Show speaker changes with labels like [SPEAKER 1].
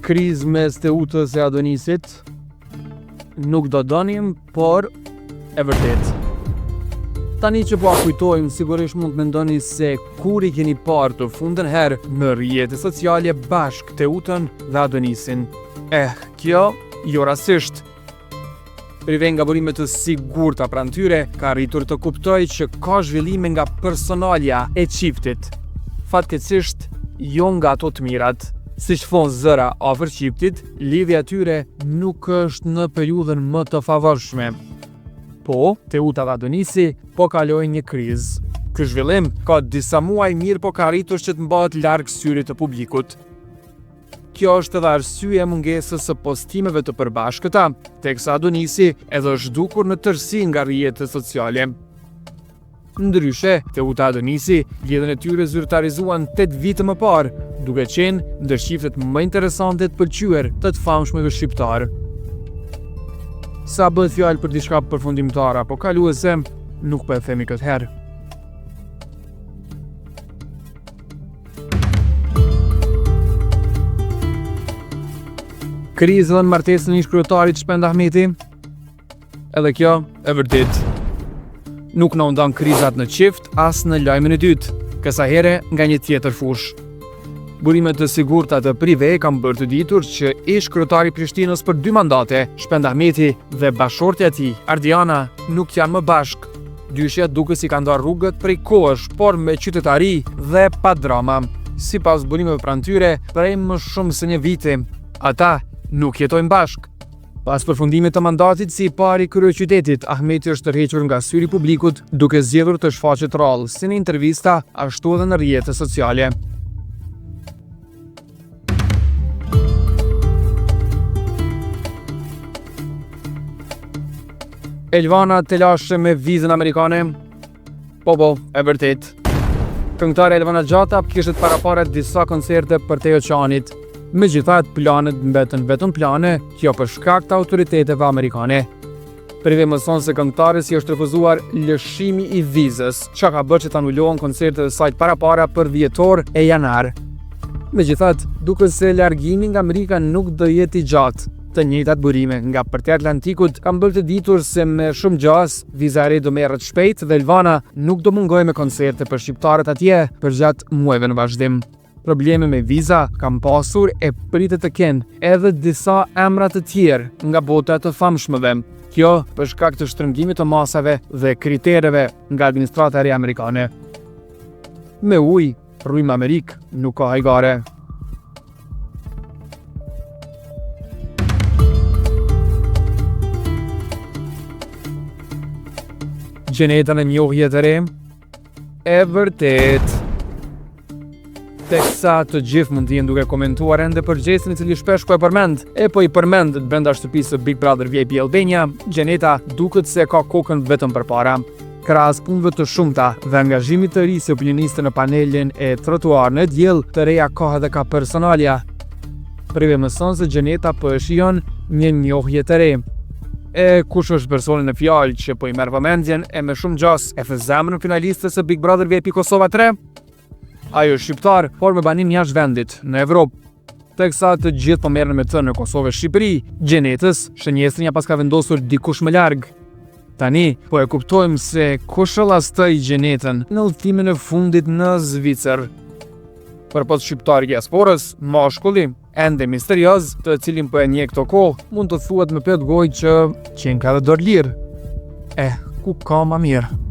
[SPEAKER 1] Krizë mes Teutës e Adonisit? Nuk do donim, por e vërtetë. Tani që po kujtojmë, sigurisht mund të mendoni se kur i keni parë të fundën herë në rrjete sociale bashkë Teutën dhe Adonisin. Eh, kjo jo rastësisht. Prive nga burime të sigurta pranë tyre, ka arritur të kuptojë që ka zhvillime nga personalja e çiftit. Fatkeqësisht, jo nga ato të mirat. Siç thonë zëra afër çiftit, lidhja e tyre nuk është në periudhën më të favorshme. Po, Teuta dhe Adonisi po kalojnë një krizë. Ky zhvillim ka disa muaj mirë po ka arritur që të mbahet larg syrit të publikut. Kjo është edhe arsye e mungesës së postimeve të përbashkëta, teksa Adonisi edhe është zhdukur në tërësi nga rrjetet sociale. Ndryshe, Teuta Adonisi, lidhjen e tyre zyrtarizuan 8 vite më parë, duke qenë ndër çiftet më interesante të pëlqyer të të famshmëve shqiptarë. Sa bëhet fjalë për diçka përfundimtare apo kaluese, nuk po e themi këtë herë. Krizë dhe në martesën e ish-kryetarit Shpend Ahmeti? Edhe kjo e vërtetë. Nuk na u ndanë krizat në çift as në lajmin e dytë, kësaj here nga një tjetër fushë. Burime të sigurta të Prive kanë bërë të ditur që ish-kryetari i Prishtinës për dy mandate, Shpend Ahmeti dhe bashkëshortja e tij, Ardiana, nuk janë më bashkë. Dyshja duket si ka ndarë rrugët prej kohësh, por me qytetari dhe pa drama. Sipas burimeve pranë tyre, prej më shumë se një viti, ata nuk jetojnë bashkë. Pas përfundimit të mandatit si i pari i kryeqytetit, Ahmeti është tërhequr nga syri i publikut, duke zgjedhur të shfaqet rrallë, si në intervista, ashtu edhe në rrjete sociale. Elvana telashe me vizën amerikane? Po po, e vërtetë. Këngëtarja Elvana Gjata kishte të parapara disa koncerte përtej oqeanit. Megjithatë, planet mbetën vetëm plane, kjo për shkak të autoriteteve amerikane. Prive mëson se këngëtares i është refuzuar lëshimi i vizës, çka ka bërë që të anulohen koncertet e saj të parapara për dhjetor e janar. Megjithatë, duket se largimi nga Amerika nuk do jetë i gjatë. Të njëjtat burime nga përtej Atlantikut kanë bërë të ditur se me shumë gjasë, viza e re do merret shpejt dhe Elvana nuk do mungojë me koncerte për shqiptarët atje përgjatë muajve në vazhdim. Probleme me viza kanë pasur e pritet të kenë edhe disa emra të tjerë nga bota e të famshmëve. Kjo për shkak të shtrëngimit të masave dhe kritereve nga administrata e re amerikane. Me ujë, rrymë Amerikë, nuk ka hajgare. Xheneta në njohje të re, E vërtetë. Teksa të gjithë mund të jenë duke komentuar ende për gjestin i cili shpesh po e përmend, e po i përmend brenda shtëpisë së Big Brother VIP Albania, Xheneta duket se ka kokën vetëm përpara. Krahas punëve të shumta dhe angazhimit të ri si opinioniste në panelin e Trotuar në Diell, të reja ka edhe ka personalja. Prive mëson se Xheneta po e shijon një njohje të re. E kush është personi në fjalë që po i merr vëmendjen e me shumë gjasë edhe zemrën finalistes së Big Brother VIP Kosova 3? Ai është shqiptar, por me banim jashtë vendit, në Evropë. Teksa të gjithë po merren me të në Kosovë e Shqipëri, Xhenetës, shënjestrën ia paska vendosur dikush më larg. Tani, po e kuptojmë se kush e llastoi Xhenetën në udhëtimin e fundit në Zvicër. Përpos shqiptarit të diasporës, mashkulli, ende misterioz, të cilin po e njeh këto kohë, mund të thuhet me plot gojë që qenka edhe dorëlirë. Eh, ku ka ma mirë?